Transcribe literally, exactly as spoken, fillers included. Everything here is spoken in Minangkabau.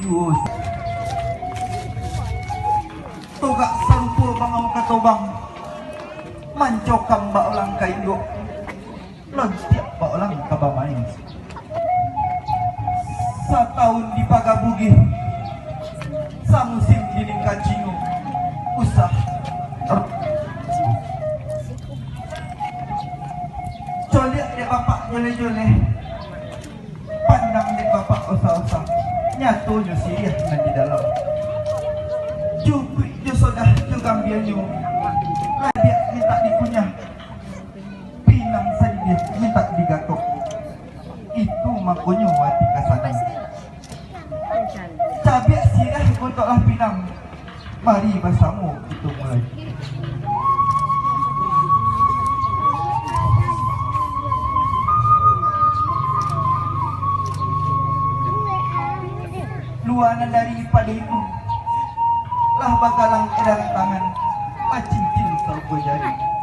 Juo. Togak sarupo bangau ka tobang, mancokam bak ulang ka induak, lontiak bak ulang ka bamain. Satahun di paga Bugih, samusim di lingka Cino, usah. Coliak dek bapak joleh-joleh. Pandang dek bapak usah-usah, nyatonyo siriah nan di dalam. Cukuik jo sodah jo gambianyo, ladiak mintak dikunyah, pinang sadiah mintak digatok. Itu makonyo ati ka sanang. Cabiak siriah gontok lah pinang. Mari basamo kito mulai. Lua nan daripado itu, lah bagalang edaran tangan, bacincin sarupo jari.